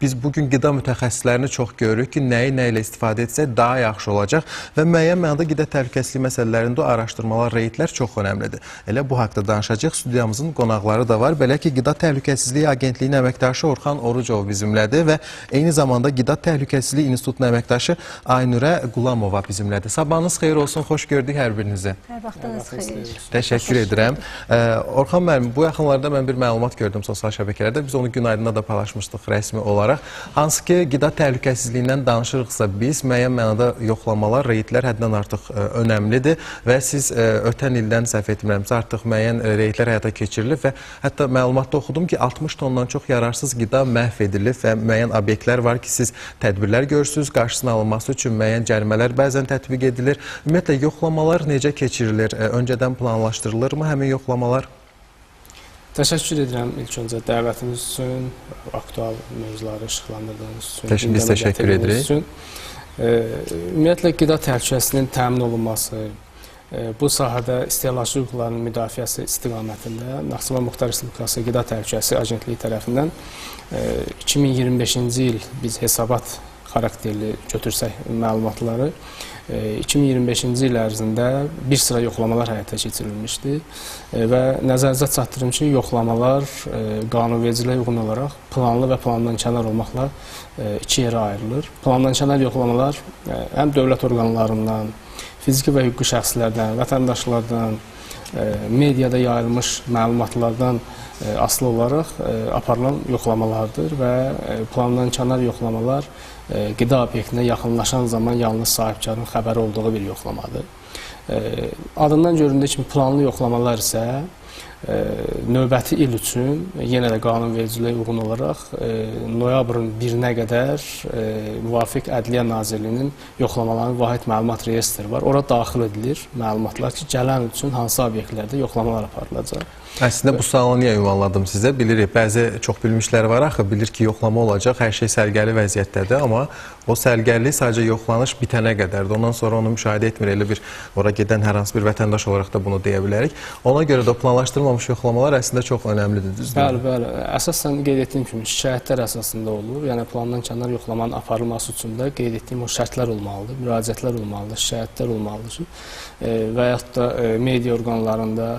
Biz bugün qida mütəxəssislərini çox görürük ki, nəyi nə ilə istifadə etsək daha yaxşı olacaq və müəyyən mənada qida təhlükəsizliyi məsələlərində araşdırmalar, reydlər çox önəmlidir. Elə bu haqda danışacaq. Studiyamızın qonaqları da var. Belə ki, Qida Təhlükəsizliyi Agentliyinin əməkdaşı Orxan Orucov bizimlədir və eyni zamanda Qida Təhlükəsizliyi İnstitutunun əməkdaşı Aynurə Qulamova bizimlədir. Sabahınız xeyir olsun, xoş gördük hər birinizi. Hər vaxtınız xeyir. Təşəkkür edirəm. Orxan müəllim, bu yaxınlarda mən bir məlumat gördüm sosial şəbəkələrdə. Biz onu Günaydında da paylaşmışdıq rəsmi olaraq. Hansı ki, qida təhlükəsizliyindən danışırıqsa biz, müəyyən mənada yoxlamalar, reydlər həddən artıq önəmlidir və siz ötən ildən səhv etmirəmsə artıq müəyyən reydlər həyata keçirilib və hətta məlumatda oxudum ki, 60 tondan çox yararsız qida məhv edilib və müəyyən obyektlər var ki, siz tədbirlər görürsünüz, qarşısının alınması üçün müəyyən cərimələr bəzən tətbiq edilir. Ümumiyyətlə, yoxlamalar necə keçirilir? Öncədən planlaşdırılırmı həmin yoxlamalar? Təşəkkür edirəm ilk öncə dəvətiniz üçün, aktual mövzuları işıqlandırdığınız üçün. Biz təşəkkür edirik. Ümumiyyətlə, qida təhlükəsizliyinin təmin olunması, bu sahədə istehlakçı hüquqlarının müdafiəsi istiqamətində Naxçıvan Muxtar Respublikası Qida Təhlükəsizliyi Agentliyi tərəfindən 2025-ci il biz hesabat xarakterli götürsək məlumatları, 2025-ci il ərzində bir sıra yoxlamalar həyata keçirilmişdi və nəzərinizə çatdırım ki, yoxlamalar qanunvericiliyə uyğun olaraq planlı və plandan kənar olmaqla iki yerə ayrılır. Plandan kənar yoxlamalar həm dövlət orqanlarından, fiziki və hüquqi şəxslərdən, vətəndaşlardan, mediada yayılmış məlumatlardan asılı olaraq aparılan yoxlamalardır və plandan kənar yoxlamalar qida obyektinə yaxınlaşan zaman yalnız sahibkarın xəbəri olduğu bir yoxlamadır. Adından göründüyü kimi planlı yoxlamalar isə növbəti il üçün yenə də qanunvericiliyə uyğun olaraq noyabrın 1-nə qədər müvafiq Ədliyyə Nazirliyinin yoxlamaların vahid məlumat reyestri var. Ora daxil edilir məlumatlar ki, gələn üçün hansı obyektlərdə yoxlamalar aparılacaq. Əslində bu sualı niyə ünvanladım sizə? Bilirik, bəzi çox bilmişlər var axı, bilir ki, yoxlama olacaq, hər şey sərgəli vəziyyətdədir, amma o sərgəli sadəcə yoxlanış bitənə qədərdir. Ondan sonra onu müşahidə etmir, elə bir ora gedən hər hansı bir vətəndaş olaraq da bunu deyə bilərik. Ona görə də planlaşdırılmamış yoxlamalar əslində çox önəmlidir, düzdür? Bəli, bəli. Əsasən qeyd etdiyim kimi şikayətlər əsasında olur. Yəni plandan kənar yoxlamanın aparılması üçün də qeyd etdiyim o şərtlər olmalıdır, müraciətlər olmalıdır, şikayətlər olmalıdır ki, və yaxud da media orqanlarında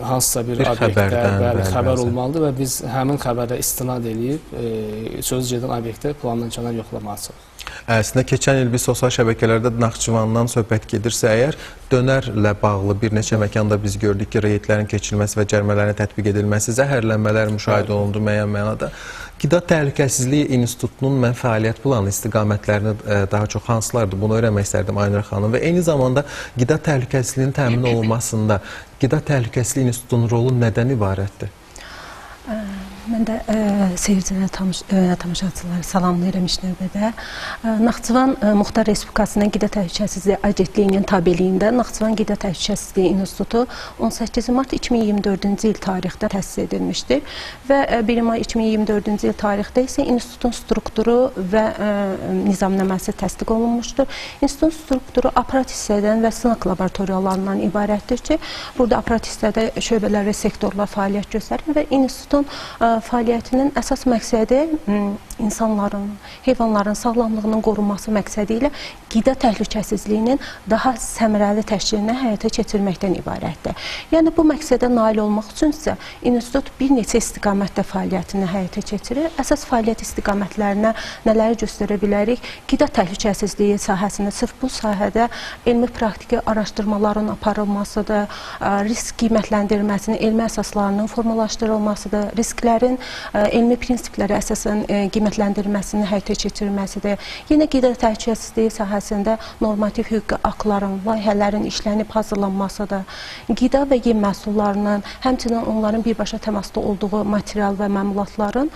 hansısa bir obyektdə bəli, xəbər olmalıdır və biz həmin xəbərə istinad eləyib sözü gedən obyektə plandan kənar yoxlama açırıq. Əslində, keçən il biz sosial şəbəkələrdə Naxçıvandan söhbət gedirsə əgər, dönərlə bağlı bir neçə məkanda biz gördük ki, reydlərin keçirilməsi və cərimələrin tətbiq edilməsi, zəhərlənmələr müşahidə olundu müəyyən mənada. Qida Təhlükəsizliyi İnstitutunun mən fəaliyyət planı istiqamətlərini daha çox hansılardır, bunu öyrənmək istərdim Aynur xanım və eyni zamanda qida təhlükəsizliyinin təmin olunmasında Qida Təhlükəsizliyi İnstitutunun rolu nədən ibarətdir? Mən də seyircilərə, tamaşaçıları salamlayıram ilk növbədə. Naxçıvan Muxtar Respublikasının Qida Təhlükəsizliyi Agentliyinin tabeliyində Naxçıvan Qida Təhlükəsizliyi İnstitutu 18 mart 2024-cü il tarixdə təsis edilmişdir və 1 may 2024-cü il tarixdə isə institutun strukturu və nizamnaməsi təsdiq olunmuşdur. İnstitutun strukturu aparat hissədən və sınaq laboratoriyalarından ibarətdir ki, burada aparat hissədə şöbələr və sektorlar fəaliyyət göstərir və institutun fəaliyyətinin əsas məqsədi insanların, heyvanların sağlamlığının qorunması məqsədi ilə qida təhlükəsizliyinin daha səmərəli təşkilini həyata keçirməkdən ibarətdir. Yəni, bu məqsədə nail olmaq üçün isə institut bir neçə istiqamətdə fəaliyyətini həyata keçirir. Əsas fəaliyyət istiqamətlərinə nələri göstərə bilərik? Qida təhlükəsizliyi sahəsində sırf bu sahədə elmi praktiki araşdırmaların aparılmasıdır, risk qiymətləndirilməsinin elmi əsaslarının formalaşdırılmasıdır, risklərin elmi prinsiplərə əsasən qiymətləndirilməsini həyata keçirilməsidir. Yenə qida təhlükəsizliyi sahəsində normativ hüquqi aktların, layihələrin işlənib hazırlanmasıdır. Qida və yem məhsullarının, həmçinin onların birbaşa təmasda olduğu material və məmulatların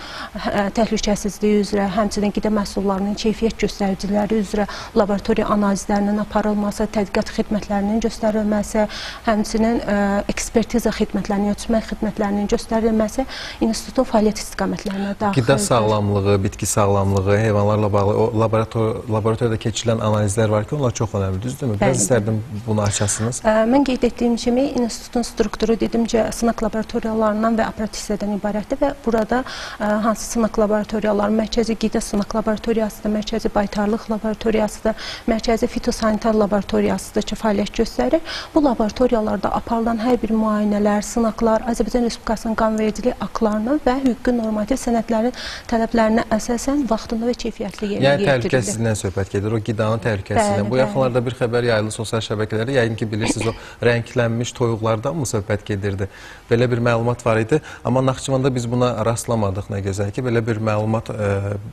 təhlükəsizliyi üzrə, həmçinin qida məhsullarının keyfiyyət göstəriciləri üzrə laboratoriya analizlərinin aparılması, tədqiqat xidmətlərinin göstərilməsi, həmçinin ekspertiza xidmətlərinin, ölçmə xidmətlərinin göstərilməsi institutun fəaliyyət istiqamətlərinə daxildir. Qida sağlamlığı, bitki sağlamlığı, heyvanlarla bağlı o laboratoriyada keçirilən analizlər var ki, onlar çox önəmli, düzdürmü? Biraz istərdim bunu açasınız. Mən qeyd etdiyim kimi, institutun strukturu dedimcə sınaq laboratoriyalarından və aparat hissədən ibarətdir və burada hansı sınaq laboratoriyaları, mərkəzi qida sınaq laboratoriyasıdır, mərkəzi baytarlıq laboratoriyasıdır, mərkəzi fitosanitar laboratoriyasıdır ki, fəaliyyət göstərir. Bu laboratoriyalarda aparılan hər bir müayinələr, sınaqlar Azərbaycan Respublikasının qanunvericilik aktlarının və hüquqi normativ sənədlərin tələblərinə əsasən vaxtında və keyfiyyətli yerinə Yəni yetirilir. Təhlükəsizliyindən söhbət gedir, o qidanın təhlükəsizliyindən. Bu yaxınlarda bir xəbər yayıldı sosial şəbəkələrdə. Yəqin ki, bilirsiniz, o rənglənmiş toyuqlardan mı söhbət gedirdi? Belə bir məlumat var idi. Amma Naxçıvanda biz buna rastlamadıq, nə gözəl ki, belə bir məlumat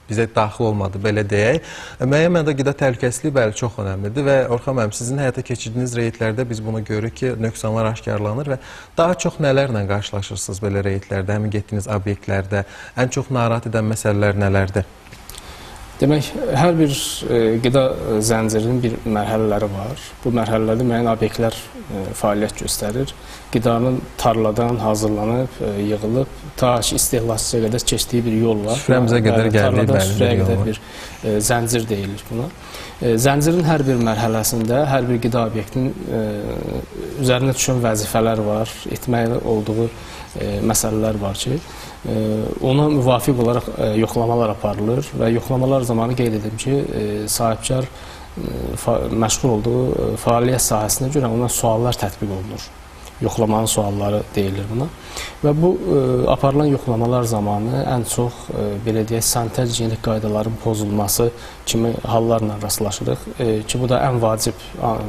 bizə daxil olmadı, belə deyək. Müəyyən mənada qida təhlükəsizliyi bəli çox önəmlidir və Orxan müəllim, sizin həyata keçirdiyiniz reydlərdə biz bunu görürük ki, nöqsanlar aşkarlanır və daha çox nələrlə qarşılaşırsınız belə reydlərdə, həmin getdiyiniz obyektlərdə, ən çox narahat edən məsələlər nələrdir? Demək, hər bir qida zəncirinin bir mərhələləri var. Bu mərhələlərdə müəyyən obyektlər fəaliyyət göstərir. Qidanın tarladan hazırlanıb, yığılıb, ta ki istehlakçıya qədər keçdiyi bir yol var. Süfrəmizə qədər gəldiyi tarladan bəli bir süfrəyə yol qədər var. Bir zəncir deyilir buna. Zəncirin hər bir mərhələsində hər bir qida obyektinin üzərinə düşən vəzifələr var, etməli olduğu məsələlər var ki, ona müvafiq olaraq yoxlamalar aparılır və yoxlamalar zamanı qeyd edim ki, sahibkar məşğul olduğu fəaliyyət sahəsinə görə ona suallar tətbiq olunur. Yoxlamanın sualları deyilir buna. Və bu aparılan yoxlamalar zamanı ən çox belə deyək, sanitar gigiyenik qaydaların pozulması kimi hallarla rastlaşırıq ki, bu da ən vacib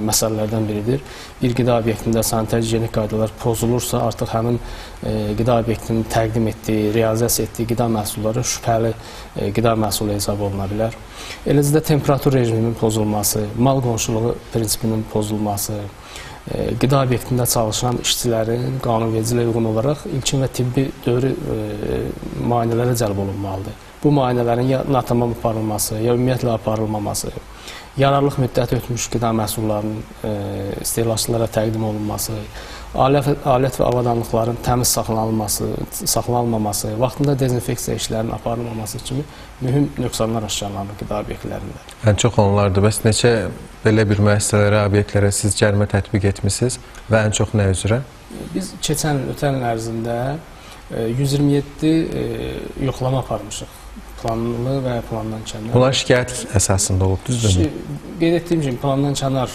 məsələlərdən biridir. Bir qida obyektində sanitar gigiyenik qaydalar pozulursa, artıq həmin qida obyektinin təqdim etdiyi, realizasiya etdiyi qida məhsulları şübhəli qida məhsulu hesab oluna bilər. Eləcə də temperatur rejiminin pozulması, mal qonşuluğu prinsipinin pozulması, qida obyektində çalışan işçilərin qanunvericiliyə uyğun olaraq ilkin və tibbi dövrü müayinələrə cəlb olunmalıdır. Bu müayinələrin ya natamam aparılması, ya ümumiyyətlə aparılmaması, yararlıq müddəti ötmüş qida məhsullarının istehlakçılara təqdim olunması, alət və avadanlıqların təmiz saxlanılmaması, vaxtında dezinfeksiya işlərinin aparılmaması kimi mühüm nöqsanlar aşkarlanır qida obyektlərində. Ən çox onlardır. Bəs neçə belə bir müəssisələrə, obyektlərə siz cərimə tətbiq etmisiniz və ən çox nə üzrə? Biz keçən il, ötən il ərzində 127 yoxlama aparmışıq. Planlı və plandan kənar. Bunlar şikayət əsasında olub, düzdürmü? Qeyd etdiyim kimi, plandan kənar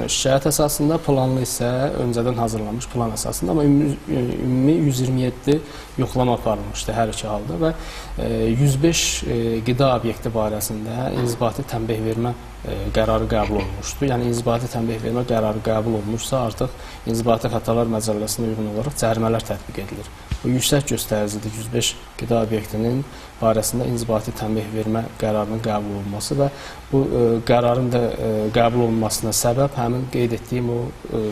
şikayət əsasında, planlı isə öncədən hazırlanmış plan əsasında, amma ümumi 127 yoxlama aparılmışdı hər iki halda və 105 qida obyekti barəsində inzibati tənbeh vermə qərarı qəbul olunmuşdu. Yəni, inzibati tənbeh vermə qərarı qəbul olunmuşsa, artıq inzibati xətalar məcəlləsinə uyğun olaraq cərimələr tətbiq edilir. Bu yüksək göstəricidir 105 qida obyektinin barəsində inzibati tənbeh vermə qərarının qəbul olunması və bu qərarın da qəbul olunmasına səbəb həmin qeyd etdiyim o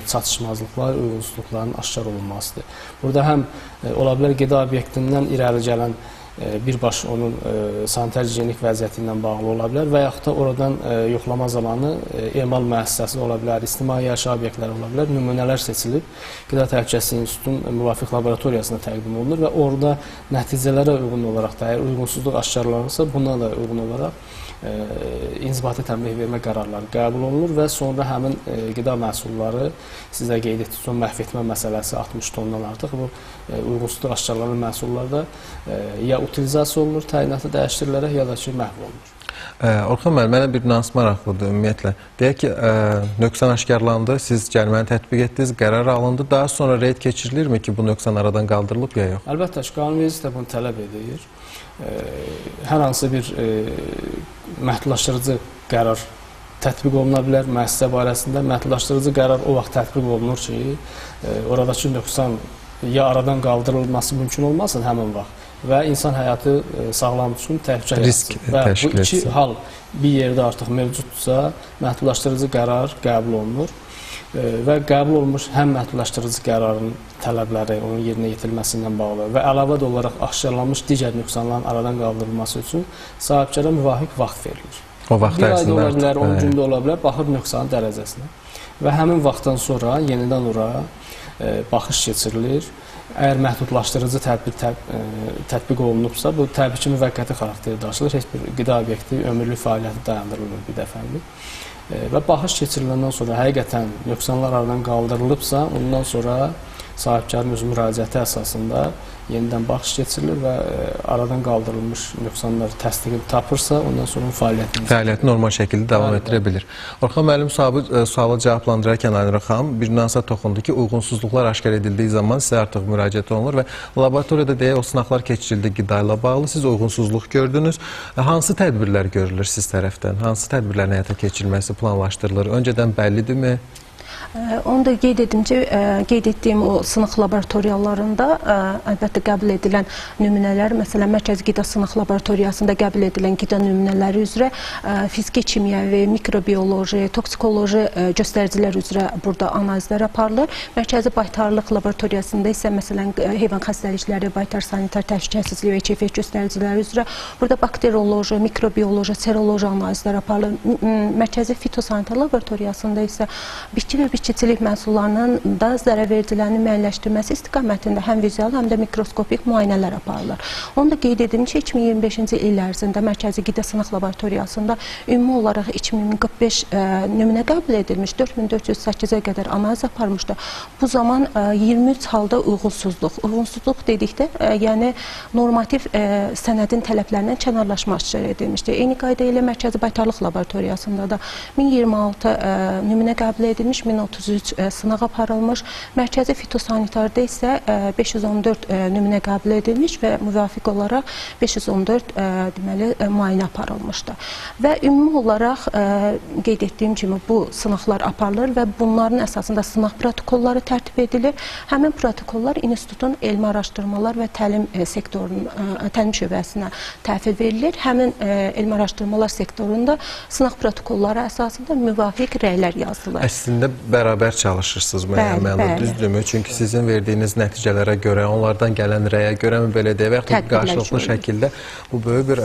çatışmazlıqlar, uyğunsuzluqların aşkar olunmasıdır. Burada həm ola bilər qida obyektindən irəli gələn birbaş onun sanitar gigiyenik vəziyyəti ilə bağlı ola bilər və yaxud da oradan yoxlama zamanı emal müəssisəsi ola bilər, ictimai yaşayış obyektləri ola bilər, nümunələr seçilib Qida Təhlükəsizliyi İnstitutunun müvafiq laboratoriyasına təqdim olunur və orada nəticələrə uyğun olaraq da, əgər uyğunsuzluq aşkarlanırsa, buna da uyğun olaraq inzibati tənbeh vermə qərarları qəbul olunur və sonra həmin qida məhsulları, sizə qeyd etdiyiniz son məhv etmə məsələsi 60 tondan artıq bu uyğunsuzluq aşkarlanan məhsullarda ya utilizasiya olunur, təyinatı dəyişdirilərək, ya da ki, məhv olunur. Orxan müəllim, mənə bir nüans maraqlıdır ümumiyyətlə. Deyək ki, nöqsan aşkarlandı, siz cəriməni tətbiq etdiniz, qərar alındı. Daha sonra reyd keçirilirmi ki, bu nöqsan aradan qaldırılıb ya yox? Əlbəttə ki, qanunverici də bunu tələb edir. Hər hansı bir məhdudlaşdırıcı qərar tətbiq oluna bilər müəssisə barəsində. Məhdudlaşdırıcı qərar o vaxt tətbiq olunur ki, oradakı nöqsan ya aradan qaldırılması mümkün olmasın həmin vaxt və insan həyatı sağlam üçün təhlükə risk yaratsın. Və bu iki hal bir yerdə artıq mövcuddursa, məhdudlaşdırıcı qərar qəbul olunur və qəbul olunmuş həm məhdudlaşdırıcı qərarın tələbləri, onun yerinə yetirilməsi ilə bağlı və əlavə də olaraq aşkarlanmış digər nöqsanların aradan qaldırılması üçün sahibkara müvafiq vaxt verilir. O vaxt bir ayda ərzində ola bilər, artıq, 10 gündə ola bilər, baxır nöqsanın dərəcəsinə. Və həmin vaxtdan sonra yenidən ora baxış keçirilir. Əgər məhdudlaşdırıcı tədbir tətbiq olunubsa, bu təbii ki, müvəqqəti xarakteri daşıyır. Heç bir qida obyekti ömürlük fəaliyyəti dayandırılmır bir dəfəlik. Və baxış keçiriləndən sonra həqiqətən nöqsanlar aradan qaldırılıbsa, ondan sonra sahibkarın öz müraciəti əsasında yenidən baxış keçirilir və aradan qaldırılmış nöqsanlar təsdiqini tapırsa, ondan sonra fəaliyyətini normal şəkildə davam etdirə bilir. Orxan müəllim sualı cavablandırarkən Aynura xanım bir nüansa toxundu ki, uyğunsuzluqlar aşkar edildiyi zaman sizə artıq müraciət olunur və laboratoriyada deyə o sınaqlar keçirildi qida ilə bağlı, siz uyğunsuzluq gördünüz. Hansı tədbirlər görülür siz tərəfdən? Hansı tədbirlərin həyata keçirilməsi planlaşdırılır? Öncədən bəllidirmi? Onu da qeyd edim ki, qeyd etdiyim o sınaq laboratoriyalarında əlbəttə qəbul edilən nümunələr, məsələn, Mərkəzi Qida Sınaq Laboratoriyasında qəbul edilən qida nümunələri üzrə fiziki, kimyəvi, mikrobioloji, toksikoloji göstəricilər üzrə burada analizlər aparılır. Mərkəzi Baytarlıq Laboratoriyasında isə, məsələn, heyvan xəstəlikləri, baytar sanitar təhlükəsizliyi və keyfiyyət göstəriciləri üzrə burada bakterioloji, mikrobioloji, seroloji analizlər aparılır. Mərkəzi Fitosanitar Laboratoriyasında isə bitki və bitkicilik məhsullarının da zərər vericilərinin müəyyənləşdirilməsi istiqamətində həm vizual, həm də mikroskopik müayinələr aparılır. Onu da qeyd edim ki, 2025-ci il ərzində Mərkəzi Qida Sınaq Laboratoriyasında ümumi olaraq 2045 nümunə qəbul edilmiş, 4408-ə qədər analiz aparmışdı. Bu zaman 23 halda uyğunsuzluq. Uyğunsuzluq dedikdə, yəni normativ sənədin tələblərindən kənarlaşma aşkar edilmişdi. Eyni qayda ilə Mərkəzi Baytarlıq Laboratoriyasında da 1026 nümunə qəbul edilmiş, 1033 sınaq aparılmış. Mərkəzi fitosanitarda isə 514 nümunə qəbul edilmiş və müvafiq olaraq 514 deməli, müayinə aparılmışdı. Və ümumi olaraq qeyd etdiyim kimi bu sınaqlar aparılır və bunların əsasında sınaq protokolları tərtib edilir. Həmin protokollar institutun elmi araşdırmalar və təlim sektorunun təlim şöbəsinə təhvil verilir. Həmin elmi araşdırmalar sektorunda sınaq protokolları əsasında müvafiq rəylər yazılır. Əslində bərabər çalışırsınız müəyyən mənada, düzdürmü? Çünki sizin verdiyiniz nəticələrə görə, onlardan gələn rəyə görə mi belə deyək və yaxud qarşılıqlı şəkildə bu böyük bir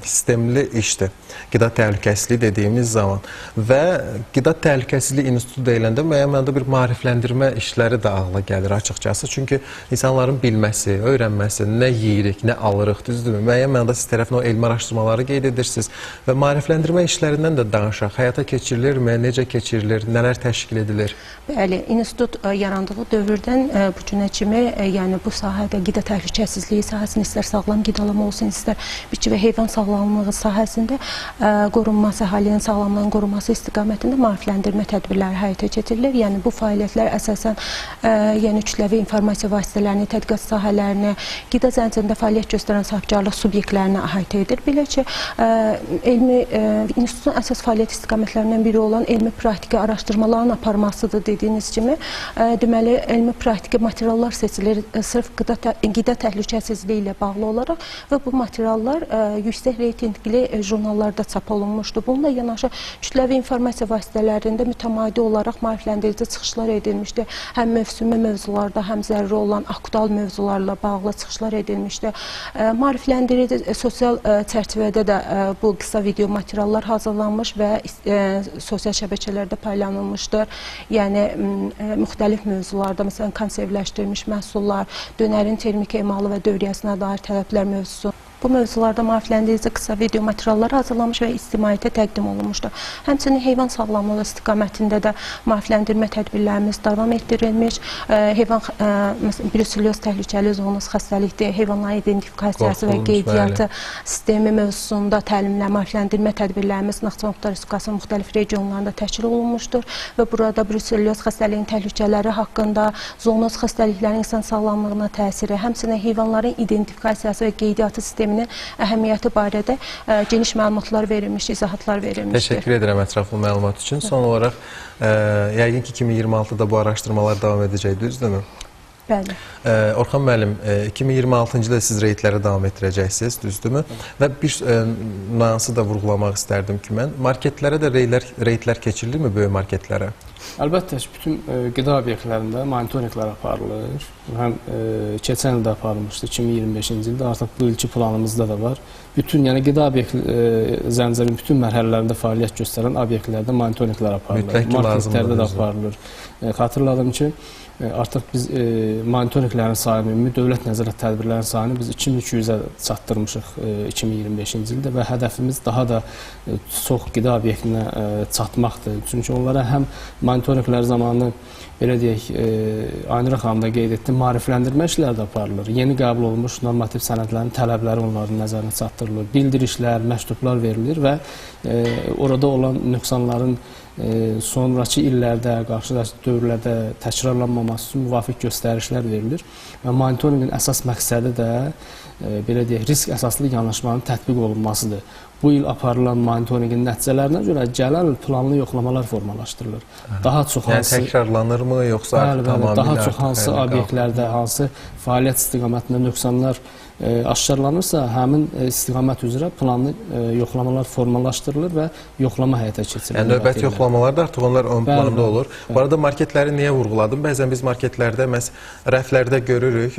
sistemli işdir. Qida təhlükəsizliyi dediyimiz zaman və Qida Təhlükəsizliyi İnstitutu deyiləndə müəyyən mənada bir maarifləndirmə işləri də ağla gəlir açıqcası. Çünki insanların bilməsi, öyrənməsi, nə yeyirik, nə alırıq, düzdürmü? Müəyyən mənada siz tərəfindən o elmi araşdırmaları qeyd edirsiniz və maarifləndirmə işlərindən də danışaq. Həyata keçirilirmi, necə keçirilir, nələr təşkil edilir? Bəli, institut yarandığı dövrdən bu günə kimi, yəni bu sahədə qida təhlükəsizliyi sahəsində istər sağlam qidalama olsun, istər bitki və heyvan sağlamlığı sahəsində qorunması, əhalinin sağlamlığının qorunması istiqamətində maarifləndirmə tədbirləri həyata keçirilir. Yəni bu fəaliyyətlər əsasən yəni kütləvi informasiya vasitələrini, tədqiqat sahələrini, qida zəncirində fəaliyyət göstərən sahibkarlıq subyektlərini əhatə edir. Belə ki, elmi institutun əsas fəaliyyət istiqamətlərindən biri olan elmi praktiki araşdırmaların aparmasıdır dediyiniz kimi. Deməli, elmi praktiki materiallar seçilir sırf qida təhlükəsizliyi ilə bağlı olaraq və bu materiallar yüksək reytinqli jurnallarda çap olunmuşdur. Bununla yanaşı kütləvi informasiya vasitələrində mütəmadi olaraq maarifləndirici çıxışlar edilmişdi. Həm mövsümi mövzularda, həm zəruri olan aktual mövzularla bağlı çıxışlar edilmişdi. Maarifləndirici sosial çərçivədə də bu qısa video materiallar hazırlanmış və sosial şəbəkələrdə paylanılmışdır. Yəni müxtəlif mövzularda, məsələn, konservləşdirilmiş məhsullar, dönərin termik emalı və dövriyyəsinə dair tələblər mövzusu. Bu mövzularda maarifləndirici qısa video materialları hazırlanmış və ictimaiyyətə təqdim olunmuşdur. Həmçinin heyvan sağlamlığı istiqamətində də maarifləndirmə tədbirlərimiz davam etdirilmiş. Heyvan bruselyoz təhlükəli zoonoz xəstəlikdir, heyvanların identifikasiyası və qeydiyyatı sistemi mövzusunda təlimlə maarifləndirmə tədbirlərimiz Naxçıvan Muxtar Respublikasının müxtəlif regionlarında təşkil olunmuşdur və burada bruselyoz xəstəliyinin təhlükələri haqqında, zoonoz xəstəliklərin insan sağlamlığına təsiri, həmçinin heyvanların identifikasiyası və qeydiyyatı sistemi əhəmiyyəti barədə geniş məlumatlar verilmiş, izahatlar verilmişdir. Təşəkkür edirəm ətraflı məlumat üçün. Son olaraq, yəqin ki, 2026-da bu araşdırmalar davam edəcək, düzdürmü? Bəli. Orxan müəllim, 2026-cı ildə siz reydlərə davam etdirəcəksiniz, düzdürmü? Və bir nüansı da vurğulamaq istərdim ki, mən marketlərə də reydlər keçirilirmi, böyük marketlərə? Əlbəttə ki, bütün qida obyektlərində monitorinqlər aparılır. Həm keçən ildə aparılmışdı, 2025-ci ildə, artıq bu ilki planımızda da var. Bütün, yəni qida obyekt zəncirinin bütün mərhələlərində fəaliyyət göstərən obyektlərdə monitorinqlər aparılır. Mütləq ki, marketlərdə də aparılır. Xatırladım ki, Artıq biz monitorinqlərin sayını, ümumi dövlət nəzarət tədbirlərinin sayını biz 2200-ə çatdırmışıq 2025-ci ildə və hədəfimiz daha da çox qida obyektinə çatmaqdır. Çünki onlara həm monitorinqlər zamanı, belə deyək, Aynura xanım da qeyd etdi, maarifləndirmə işləri də aparılır. Yeni qəbul olunmuş normativ sənədlərin tələbləri onların nəzərinə çatdırılır. Bildirişlər, məktublar verilir və orada olan nöqsanların sonrakı illərdə, qarşıdakı dövrlərdə təkrarlanmaması üçün müvafiq göstərişlər verilir. Və monitorinqin əsas məqsədi də, belə deyək, risk əsaslı yanaşmanın tətbiq olunmasıdır. Bu il aparılan monitorinqin nəticələrinə görə gələn il planlı yoxlamalar formalaşdırılır. Daha çox hansı, yəni təkrarlanırmı, yoxsa bəli, bəli, daha çox hansı obyektlərdə, hansı fəaliyyət istiqamətində nöqsanlar aşkarlanırsa, həmin istiqamət üzrə planlı yoxlamalar formalaşdırılır və yoxlama həyata keçirilir. Yəni növbəti yoxlamalar da artıq onlar ön planda olur. Bəli. Bu arada marketləri niyə vurğuladım? Bəzən biz marketlərdə, məhz rəflərdə görürük,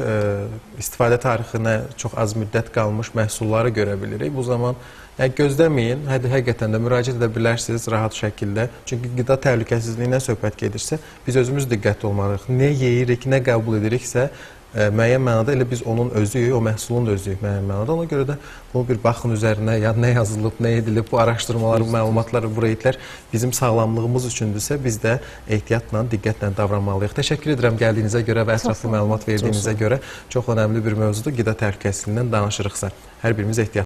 istifadə tarixinə çox az müddət qalmış məhsulları görə bilirik. Bu zaman yəni gözləməyin, həqiqətən də müraciət edə bilərsiniz rahat şəkildə. Çünki qida təhlükəsizliyindən söhbət gedirsə, biz özümüz diqqətli olmalıyıq. Nə yeyirik, nə qəbul ediriksə, müəyyən mənada elə biz onun özüyük, o məhsulun da özüyük müəyyən mənada. Ona görə də bunu bir baxın üzərinə, ya nə yazılıb, nə edilib, bu araşdırmalar, bu məlumatlar, bu reydlər bizim sağlamlığımız üçündürsə, biz də ehtiyatla, diqqətlə davranmalıyıq. Təşəkkür edirəm gəldiyinizə görə və ətraflı məlumat verdiyinizə görə. Çox önəmli bir mövzudur. Qida təhlükəsizliyindən danışırıqsa, hər birimiz ehtiyatlı.